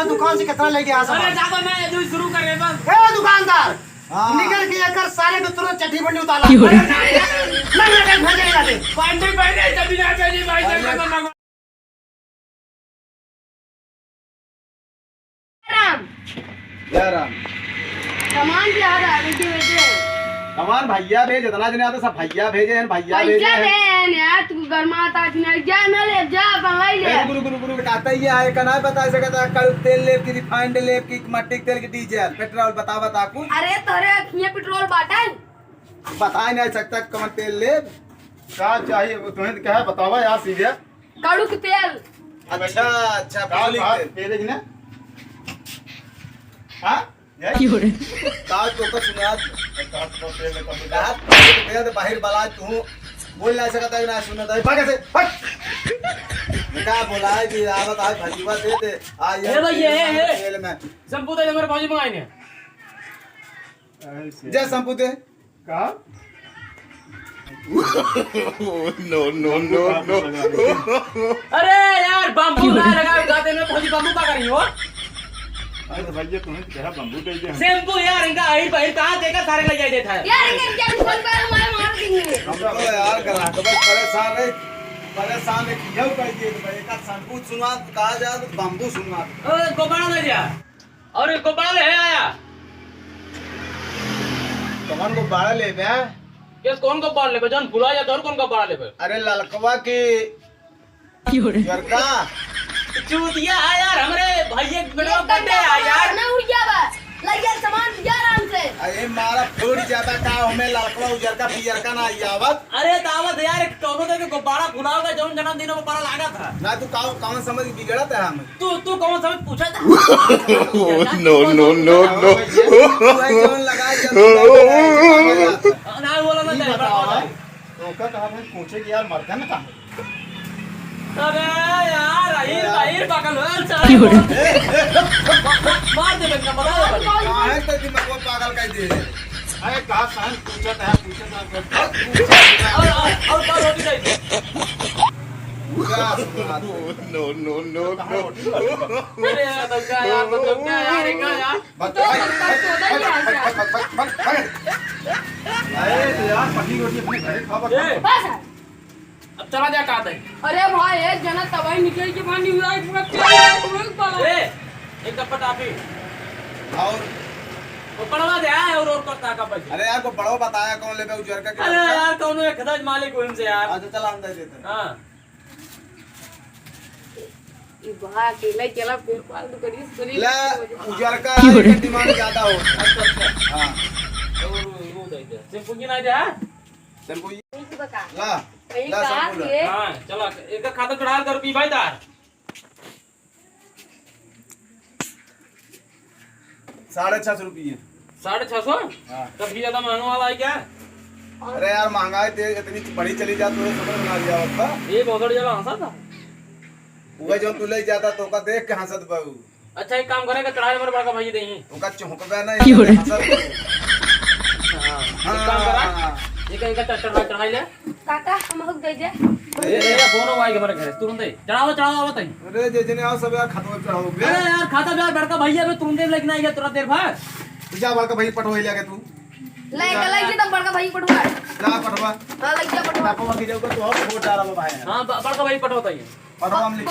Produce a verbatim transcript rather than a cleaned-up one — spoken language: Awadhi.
दुकान से कितना लेके आ सामान? अरे, ज्यादा ना, ये जो शुरू कर रहे बस। ए, दुकानदार, हाँ। निकल के एकर सारे के तुरंत चड्डी बंडी उतारा। क्यों रे? नहीं, नहीं, नहीं, भेजे नहीं जाते। बंडी पहने, तभी ना भेजे भाई, अरे। जब तक ना राम। जय राम। सामान भी आ रहा है, बेटे, बेटे। सामान भैया भेजे, इतना दिन आते सब भैया भेजे हैं, भैया पैसा भेजे हैं। दे हैं यार, तू गरमात आज नहीं, जा ना ले, जा, अपन ले ले। ए, रुक, रुक, रुक, रुक, कहता ही है, का ना बता सकता, कड़ू तेल लेब कि refined लेब कि मट्टी के तेल कि डीजल, पेट्रोल, बता, बता कुछ। अरे, तोरे अखियाँ पेट्रोल बाटल? बता ही नहीं सकता कौन तेल लेब। का चाहिए, वो तुम्हें क्या है, बतावा यार सीधे। कड़ू के तेल। अच्छा, अच्छा, का, बिजली का, के तेल। तेरे की ना? हाँ? यही? का तो का सुना? का तो तेल का का तेल तो बाहर बला तू बोल ना सकता है, ना सुनता है। भाग से, भाग। का बोला है कि आवत आज भजीवा दे दे। आ, ये भैया, ये, ये। तेल में। शैम्पू दे दे, मेरे भौजी मंगाए ने। ऐसे। जा शैम्पू दे। का? No, no, no, no। अरे यार, बाम्बू ना लगावे, गाते में भौजी बाम्बू का करी हो? अरे तो भैया, तुम्हें तो कहा बाम्बू दे दे। शैम्पू यार, इनका अहिर बहिर कहाँ देगा, सारे ले जाए देता है। यार, इनके क्या दुकान पर हमारे मार देंगे। हम तो यार ग्राहक बस परेशान है, परेशान है कि यह कह दिए तो भाई, एक शैम्पू सुनवा, कहा जाए तो बाम्बू सुनवा। ओ, गोपाल ले जा। और ये गुब्बारा ले आया। कौन गुब्बारा लेबे? ये कौन गुब्बारा लेबे? जौन भुला जाता और कौन गुब्बारा लेबे? अरे ललकवा की क्यों रे? लड़का। चूतिया है यार, हमरे भैया के बेटवा ये birthday है यार। ना उड़ गया बा। लग गया सामान दिया आराम से। अरे मारा फूट जाता का, हमें ललकवा उजरका पियरका ना आई आवत। अरे दावत यार, कौनो देखे गुब्बारा भुलाओगे, जौन जन्मदिन में बड़ा लागत है। ना तू का, कौन समझ बिगड़त है हम? तू, तू कौन समझ पूछा था? No, no, no, no। तू है जौन लगा, जौन लगा, ना बोला ना, ई जाए, बताओ, बड़ा तो का कहा भाई पूछे कि यार मरते ना कहाँ? अबे यार, अहिर, अहिर पागल हो, चल। क्यों रे? मार दे बेटा, मार दे बेटा। काहे तो दिमाग पागल कर दे? अरे, का सहन पूछत है, पूछत है, पूछत है। और, और, और का रोटी चाहिए? पूरा सुना दे। No, no, no, no। अरे यार, मतलब क्या यार, मतलब क्या यार, ये क्या यार? बस, बस, बस, बस, बस, बस, बस। अरे, तो यार, पकी रोटी अपने घरे खा, बस। ए, बस। अब चला जा, कहा तक? अरे भाई, एक जना तबाही निकल के पानी हुआ है, पूरा पेट में पूरा पड़ा। ए, एक डब्बा टाफी। और? वो पड़वा दे, आए और, और करता का पैसे। अरे यार, को बड़वा बताया कौन लेबे, उजर का कि अरे लड़का? यार, कौनो एक खदाज मालिक हो इनसे यार। अच्छा, चला, हम दे देते हैं। हाँ। ई बा, अकेले, अकेला पेड़ पाल तो करिस, करिस। ले, उजर का क्यों रे? एक demand ज्यादा हो। अच्छा, अच्छा। हाँ। तो वो, वो दे दे। शैम्पू की ना दे, हाँ? शैम्पू ये। नहीं, तू बता। ला, कहीं ला, कहा शैम्पू ला। ये? हाँ, चला, एक खाता चढ़ा कर पी भाई तार। साढ़े छह सौ रुपये। साढ़े छह सौ? हाँ। तब भी ज्यादा महंगा वाला है क्या? अरे यार, महंगाई दे इतनी बढ़ी चली जात है, समझ में ना लिया होता। ये बहुत ज्यादा हंसा था। वह जो तू ले जाता तो का देख के हंसत बाबू। अच्छा, एक काम करे, का चढ़ाई हमारे बड़का भाई दे ही। ओका चौंकबे ना, क्यों रे? हंसत बाबू। हाँ, एक काम करा, हाँ। एक, एक चढ़ा, चढ़ाई ले। काका, हम हुक दे दे। ए, ए, फोन हो भाई के हमारे घरे, तुरंत दे। चढ़ाओ, चढ़ाओ, आवत है। अरे, जे जने आओ सब यार, खाता चढ़ाओ बे। अरे यार, खाता बे यार, बड़का भैया बे तुरंत दे लेके ना आइए, तुरंत देर भर। जा बड़का भाई पठो ले आके तू। ले, जा, ले जा। जी, तब बड़का भाई पठवा। जा पठवा। हाँ, लग जा पठवा। पापा के जाओ तो और वोट डाला भाई। हाँ, ब-, बड़का भाई पठवा तो ये। पठवा हम लिख